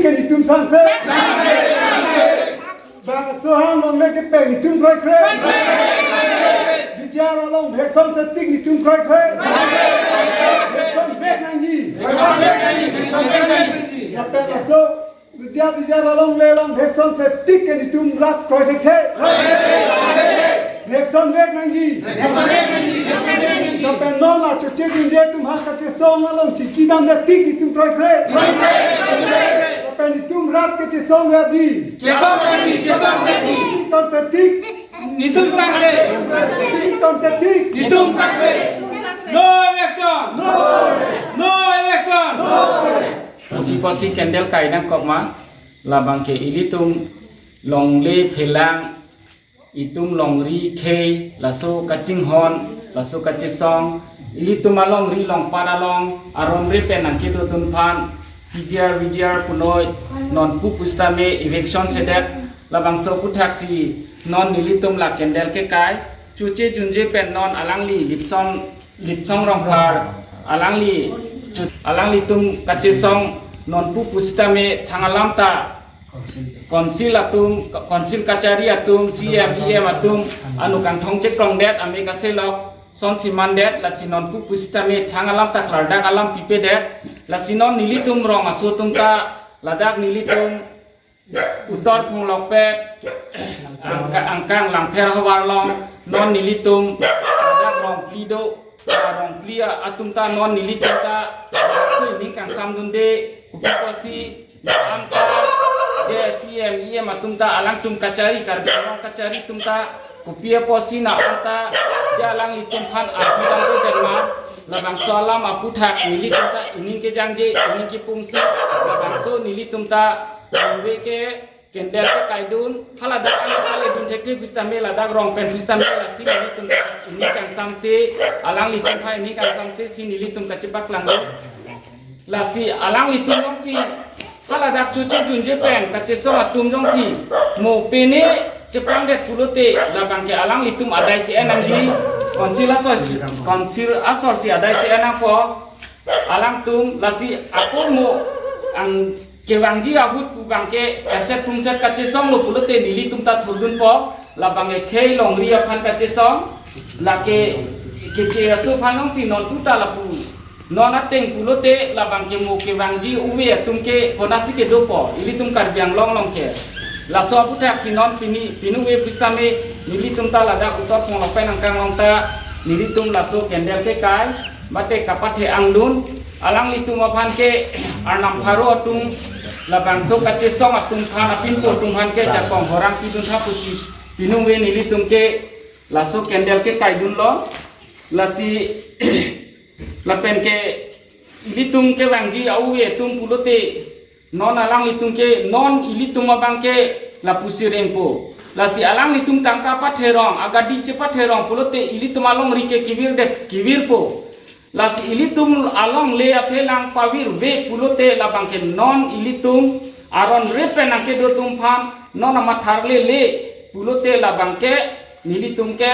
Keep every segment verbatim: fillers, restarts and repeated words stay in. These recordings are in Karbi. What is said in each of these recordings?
Ke netum sangse. Bangso han longle kepeng netum kroikre. Bijar along bhekson setik netum kroikre. Bhekson vek nangji. Lapen laso bijar bijar alongle along bhekson setik ke netum rat kroithekthe. Bhekson vek nangji. Lapen non achoche junje atum ha kachesong along chingki damde tik netum kroikre. Lapen netum rat kachesong verji. Chesong verji, chesong verji. Ton setik. Netum sangse. Ton setik. Netum sangse. No eviction. No. No eviction. No. Odi posi candle kai nangkok ma, labang ke ilitum longle phelang, itum longri khei, laso kachinghon, laso kachesong, ilitum alongri longpat along aron re pen nangkedodun aphan, P G R, V G R punoi, non pu pusitame eviction sedet, labangso aphuthaksi non nelitum la candle kekai, choche junje pen non alangli Litsong, Litsong Rongphar, alangli chu-, alanglitum kachesong non pu pusitame thang alam ta council atum, council kachari atum, C M, E M atum, anu kangthong chekrongdet, ame kaselok son simandet, lasi non pu pusitame thang alam ta klardak alam pipedet, lasi non nelitum rong aso atum ta, ladak nelitum Uttar Phonglokpet, angka-, angkang Langpher havar along, non nelitum, ladak rongphli do, rongphli atum ta non nelitum ta, so ining kangsam dunde, kopi apotsi, angka, je C M, E M atum ta, alangtum kachari, Karbi Anglong kachari atum ta, kopi apotsi na anta, je alanglitum aphan arpu damde ma, labangso alam aputhak, nelitum ta, ining kejangje, ining kepungsi, labangso nelitum ta, ningve ke, candle kekaidun, haladak alam kali dun thekthe pusitame ladak rong pen pusitame lasi nelitum ining kangsam si, alanglitum aphan ining kangsam si, si nelitum kachepaklangdun. Lasi alanglitum jongsi, haladak choche junje pen, kachesong atum jongsi, mo pine cheprangdet pulote, labang ke alanglitum adai che-en nangji, council asor si, council asor si adai che-en nangpo, alangtum lasi ako mo ang kevangji ahut pu abang ke erset pungset kachesong lo pulote nelitum ta thurdunpo, labang ke khei longri aphan kachesong, lake keche aso aphan jongsi non pu ta lapu non ateng pulote labang ke mo kevangji uve atum ke konatsi kedopo, ilitum Karbi Anglong along ke. Laso aphuthaksi non pini, pinuve pusitame nelitum ta ladak Uttar Phonglokpet angkang along ta nelitum laso candle kekai, mate kapathe angdun, alanglitum aphan ke Arnam pharo atum, labangso kachesong atum aphan, apinpo atum aphan ke jakong horang pidun tha pusi, pinuve nelitum ke laso candle kekaidunlo, lasi lapen ke ilitum kevangji auve atum pulote, non alanglitum ke, non ilitum abang ke lapusi rengpo. Lasi alanglitum tangka patherong, agadi chepatherong pulote ilitum alongri ke kevirdet, kevirpo. Lasi ilitum alongle aphelang pavirve pulote labang ke non ilitum aron re pen nangkedo atum aphan, non amatharle le pulote labang ke nelitum ke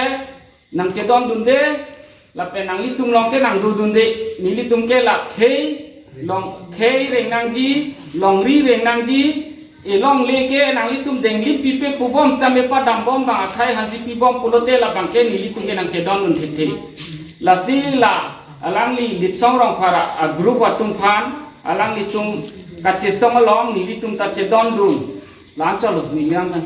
nangchedondunde, lapen nanglitum along ke nangdodunde, nelitum ke la khei, long khei reng nangji, longri reng nangji, elongle ke nanglitum denglim pipe pubom sitame padambom bang akhai hansi pibom pulote labang ke nelitum ke nangchedondun thekthe. Lasi la, alangli Litsong Rongphar a-group atum aphan, alanglitum kachesong along nelitum ta chedondun. La-an cholo, nelitum kan.